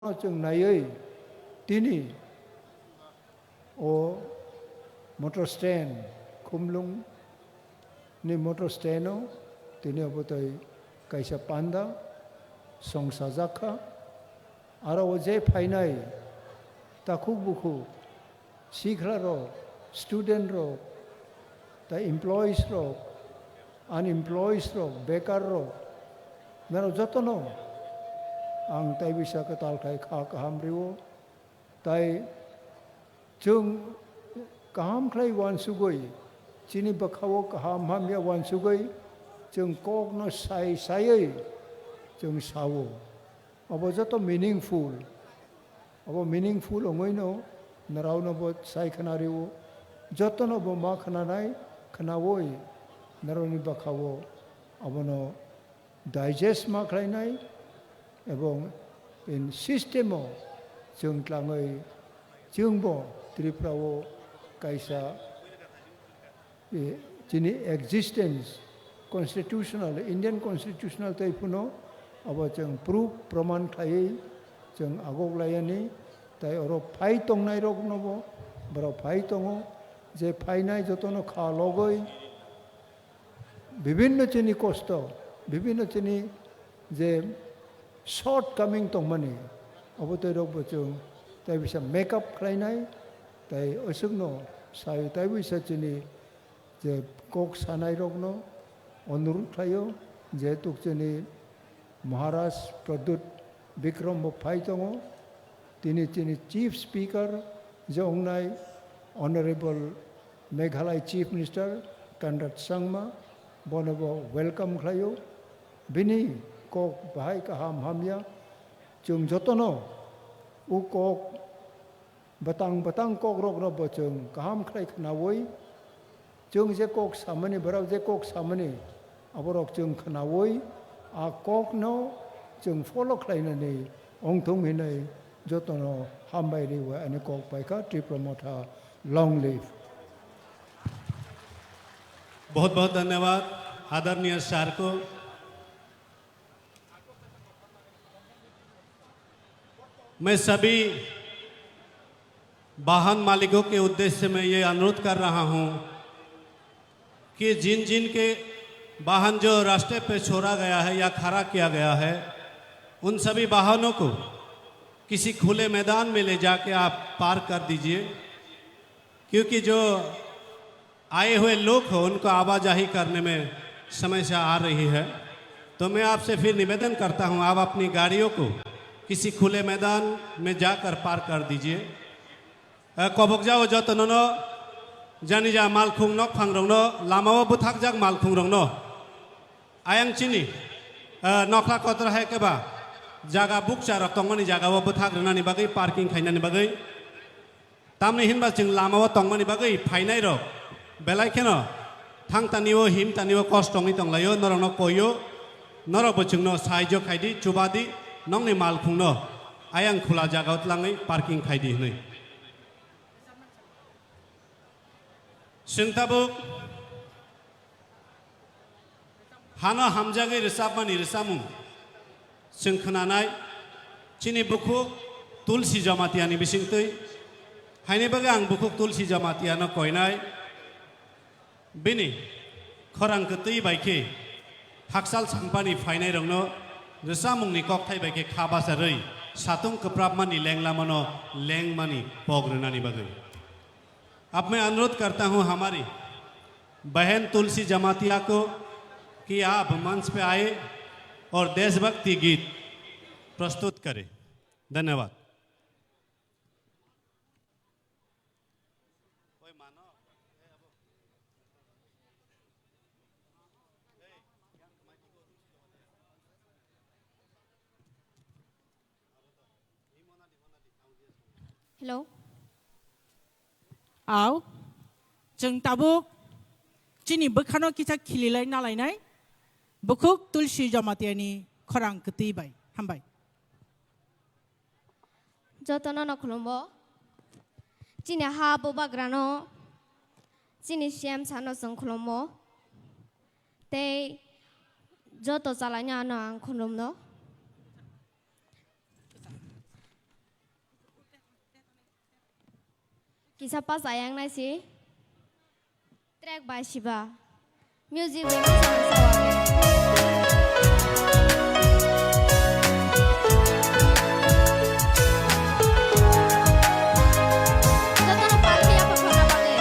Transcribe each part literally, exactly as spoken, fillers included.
chwng naiwi tini o motor stand, Khumlung ni motor stand o tini obo tei kaisa panda song sajak kha. Aro o je phainai takhuk bukhuk, sikla rok, student rok, tei employees rok, unemployees rok, bekar rok, norok jotono ang tei bisa kwtal khai kha kaham rio. Tai chwng kaham khlai uansugwi, chini bwkhao kaham hamya uansugwi, chwng kokno sai saiwi chwng sao. Abo joto meaningful. Abo meaningful wngwino norokno bo sai khwna rio. Jotono bo ma khwnanai, khwnawi norokni bwkhao abono digest ma khlainai, ebong in system o chwng tlangwi chwngbo Tripura o kaisa, eh, chini existence constitutional, Indian constitutional tei phano abo chwng proof proman khlaiwi chwng agok laiyani, tai oro phai tongnai rokno bo borok phai tongo, je phainai jotono kha logoi, bibinno chini kosto, bibinno chini je shortcoming tongmani, abo tei rok bo chwng tai bisa make up khlainai, tai aswkno sai tai bisa chini je kok sanai rokno onurut khlaio, je tuk chini Maharaj Pradyut Bikram bo phai tongo. Tini chini Chief Speaker je ongnai Honorable Meghalaya Chief Minister Conrad Sangma, bono bo welcome khlaio. Bini kok bahai kaham hamya. Chwng jotono o kok bwtang bwtang kokrokno bo chwng kaham khlai khwnawi, chwng je kok samani, borok je kok samani, aborok chwng khwnawi, a kokno chwng follow khlainani wngthung hinwi jotono hambai riwi ani kok paikha. Tipra Motha, long live. बहुत बहुत धन्यवाद आदरणीय सर को। मैं सभी वाहन मालिकों के उद्देश्य में ये अनुरोध कर रहा हूँ कि जिन जिन के वाहन जो रास्ते पे छोड़ा गया है या खड़ा किया गया है, उन सभी वाहनों को किसी खुले मैदान में ले जाके आप पार्क कर दीजिए, क्योंकि जो आए हुए लोग हो, उनको आवाजाही करने में समस्या आ रही है। तो मैं आपसे फिर निवेदन करता हूँ, आप अपनी गाड़ियों को किसी खुले मैदान में जाकर पार्क कर दीजिए। Eh, kobokjao jotonono, jani ja malkhung nokphangrokno, lamao bwthakjak malkhungrokno ayang chini, eh, nokhla kotor hai khe ba jaga bukcha rok tongmani jaga o bwthak rwnani bagwi, parking khainani bagwi. Tamni hinba chwng lama o tongmani bagwi phainai rok belai kheno thangtani o himtani o kosto wngwi tonglaio, norokno koio, norok bo chwngno saijo khaidi, chubadi, nokni malkhungno ayang khula jaga o tlangwi parking khaidi hwnwi. Chwng tabuk hano hamjagwi rwchapmani rwchapmung chwng khwnanai chini bukhuk Tulsi Jamatiani bisingtwi. Haini bagwi ang bukhuk Tulsi Jamatiano koinai, bini khorang kwtwi bai khe hakchal sampani phainairokno rwchapmungni kokthai bai khe kha bacharwi satung kwprapmani lenglamano lengmani pok rwnani bagwi. अब मैं अनुरोध करता हूं हमारी बहन तुलसी जमातिया को कि आप मंच पे आए और देशभक्ति गीत प्रस्तुत करें। धन्यवाद। Hello. Au, chwng tabuk chini bwkhano kisa khililai nalainai bukhuk Tulsi Jamatiani khorang kwtwi bai. Hambai. Jotono no khulumbo. Chini ha bubagrano, chini C M sano chwng khulumbo. Tei joto chalaino ano ang khulumno. Kisa pas ayang nai si. Track bai siba. Music bai masa masa wa. Jotono party apa khona bagwi.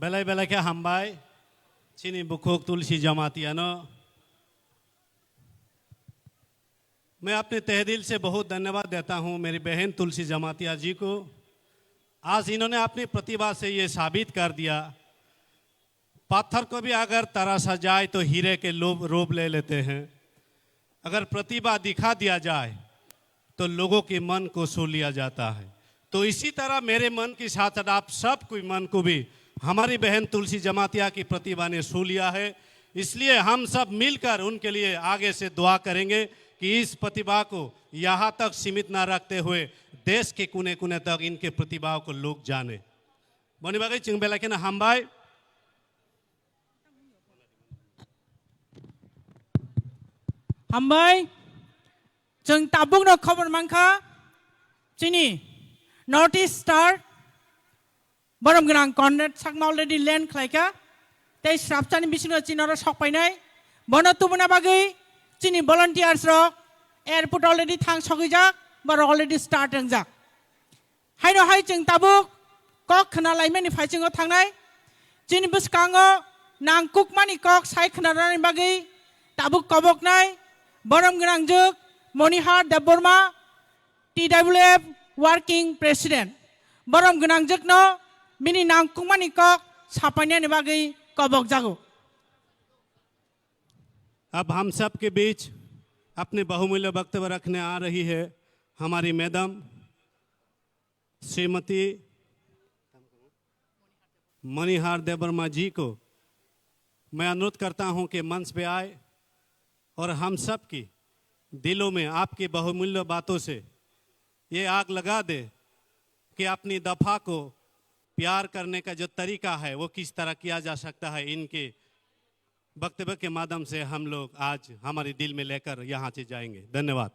Belai belai khe hambai, chini bukhuk Tulsi Jamatia no. मैं अपने तहे दिल से बहुत धन्यवाद देता हूँ मेरी बहन तुलसी जमातिया जी को। आज इन्होंने अपनी प्रतिभा से ये साबित कर दिया, पत्थर को भी अगर तराशा जाए तो हीरे के लोभ, रूप ले लेते हैं। अगर प्रतिभा दिखा दिया जाए तो लोगों के मन को छू लिया जाता है। तो इसी तरह मेरे मन के साथ साथ आप सब कोई मन को भी, हमारी बहन तुलसी जमातिया की प्रतिभा ने छू लिया है, इसलिए हम सब मिलकर उनके लिए आगे से दुआ करेंगे कि इस प्रतिभा को यहाँ तक सीमित ना रखते हुए देश के कोने कोने तक इनके प्रतिभाओं को लोग जाने। Boni bagwi chwng belai kheno hambai. Hambai. Chwng tabukno khobor mankha, chini North East Star, borom gwnang Conrad Chakma already land khlaikha, tei srapchani bisingo chini oro sok painai. Bono tubuna bagwi chini volunteers rok airport already thang sogwijak, borok already start wngjak. Haino hai chwng tabuk kok khna laimani phaichwngo thangnai. Chini bwskango nangkukmani kok sai khna rwnani bagwi tabuk koboknai borom gwnangjwk Monihar Debbarma, T W F Working President. Borom gwnangjwkno bini nangkukmani kok sapainani bagwi kobokjago. अब हम सब के बीच अपने बहुमूल्य वक्तव्य रखने आ रही है हमारी मैडम श्रीमती मणिहार देवर्मा जी को। मैं अनुरोध करता हूं कि मंच पे आए और हम सब की दिलों में आपकी बहुमूल्य बातों से ये आग लगा दे कि अपनी दफा को प्यार करने का जो तरीका है वो किस तरह किया जा सकता है। इनके वक्तव्य के माध्यम से हम लोग आज हमारे दिल में लेकर यहाँ से जाएंगे। धन्यवाद।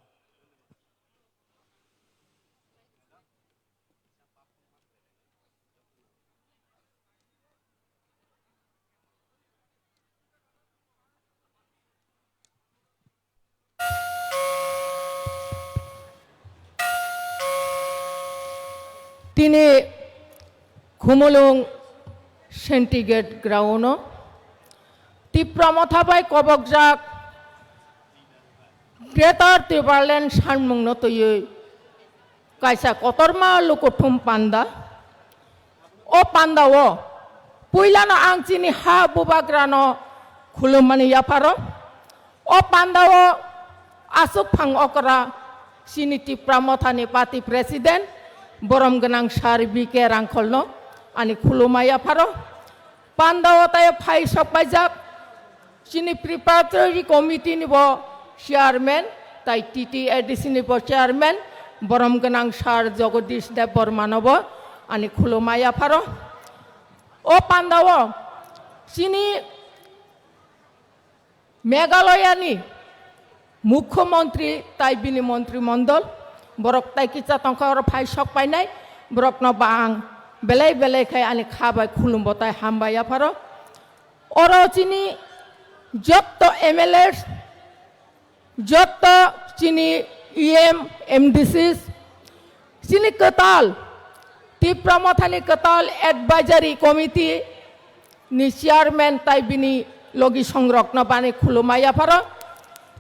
Tini Khumulwng Syndicate Ground-o Tipra Motha bai kobokjak Greater Tipraland sanmungno twiwi kaisa kotorma lukuthum panda. O pandao puilano ang chini ha bubagrano khulummani yapharo. O pandao aswk phang okra chini Tipra Mothani party president borom gwnang sir B K Rangkholno ani khuluma yapharo. Pandao tai phai sok paijak chini preparatory committee ni bo chairman, tai T T A D C ni bo chairman, borom gwnang sir Jagadish Debbarma no bo ani khuluma yapharo. O pandao chini Meghalaya ni Mukhyamantri tai bini montri mondol, borok tai kicha tongkha oro phai sok painai, borokno ba ang belai belai khai ani kha bai khulumbo tai hambai yapharo. Oro chini jotto M L As, jotto chini E M, M D Cs, chini kwtal, Tipra Mothani kwtal advisory committee ni chairman tai bini logi songrokno bani khuluma yapharo.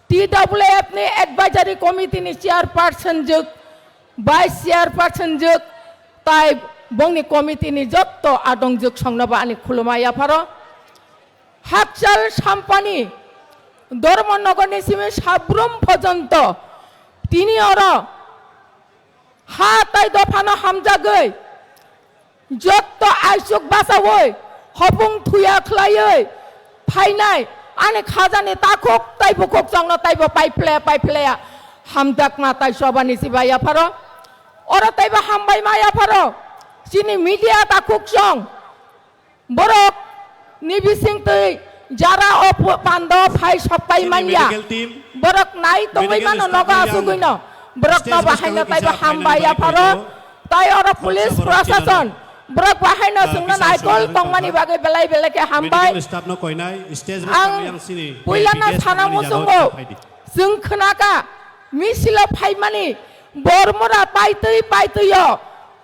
T W F ni advisory committee ni chairperson jwk, vice chairperson jwk, tai bongni committee ni jotto adong jwk songno bani khuluma yapharo. Hakchal Sampani, Dharmanagar ni simi Sabrum porjonto tini oro ha tai dophano hamjagwi jotto aisuk bachawi hopung thuya khlaiwi phainai ani khajani takhuk tai bukhuk chongno taibo paiphle paiphle hamjakma tai sobani sibai yapharo. Oro taibo hambai ma yapharo chini media takhuk chong. Borok ni bising twi jara o pu-, pando phai sok pai manya. Borok nai tongwi mano nogo asugwi no. Borok no bahai no taibo hambai yapharo. Tai oro police prosason. Borok bahai no sungno naikol tongmani bagwi belai belai khe hambai. Ang puilano sana muchungo. Chwng khnaka misilo phaimani bormora paitwi paitwio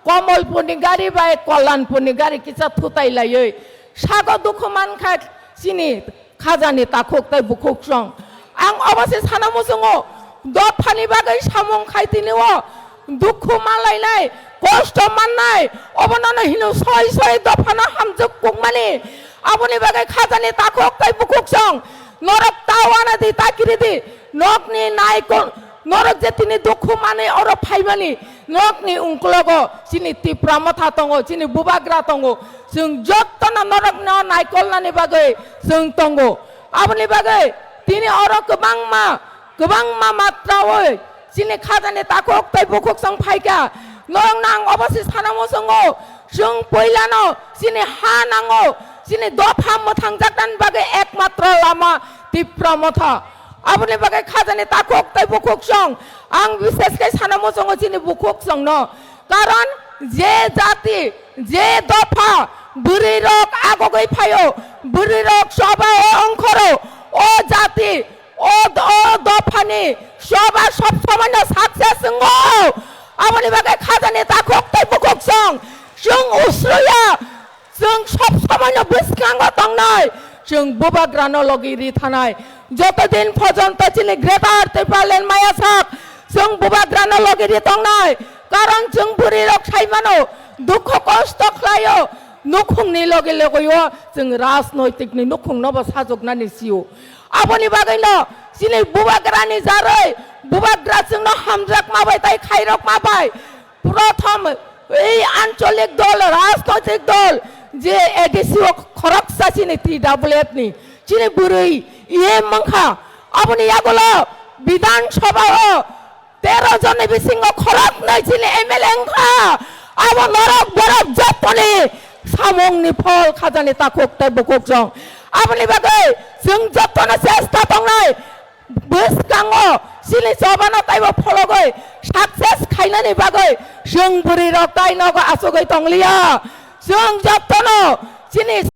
Komolpurni gari bai Kollanpurni gari kisa thutai laiwi Sago dukhu mankha chini khajani takhuk tei bukhuksong. Ang obo se sana muchungo, dophani bagwi samung khai tini o dukhu manlainai, kosto mannai, obono no hino soi soi dophano hamjwk kukmani. Aboni bagwi khajani takhuk tei bukhuksong norok ta wana di, ta kiri di, nokni naikol, norok je tini dukhu manwi oro phaimani, norokni ungklogo chini Tipra Motha tongo, chini Bubagra tongo. Chwng jottono norokno naikolnani bagwi chwng tongo. Aboni bagwi tini oro kwbangma, kwbangma matrawi chini khajani takhuk tei bukhuksong phaikha. Norokno ang obo se sana muchungo, chwng puilano chini ha nango, chini dopha mwthangjaknani bagwi ekmatro lama Tipra Motha. Aboni bagwi khajani takhuk tei bukhuksong ang bishesh khe sana muchungo chini bukhuksongno. Karon je jati, je dopha bwrwirok agogwi phaio, bwrwirok choba o ongkhoro, o jati, o, o dophani choba sob somoino success wngo. Aboni bagwi khajani takhuk tei bukhuksong chwng usruya. Chwng sob somoino bwskango tongnai, chwng Bubagrano logi ri thanai. Joto din porjonto chini Greater Tipraland maya sak, chwng Bubagrano logi ri tongnai. Karon chwng bwrwirok sai mano, dukho kosto khlaio, nukhungni logi logio chwng rajnoitikni nukhungnobo sajoknani sio. Aboni bagwino chini Bubagrani jarwi, Bubagra chwngno hamjakma bai tei khairokma bai Prothom ei ancholik dol, rajnoitik dol je A D C o khoroksa chini T W F ni, chini bwrwi E M wngkha, aboni yagulo Bidhan Sabha o tero jonni bisingo khoroknwi chini M L A wngkha. Abo norok borok jottoni samungni phol khajani takhuk tei bukhuksong. Aboni bagwi chwng jottono chesta tongnai. Bwskango chini chobano taibo phologwi success khainani bagwi chwng bwrwirok tai nogo achugwi tongliya. Chwng jottono chini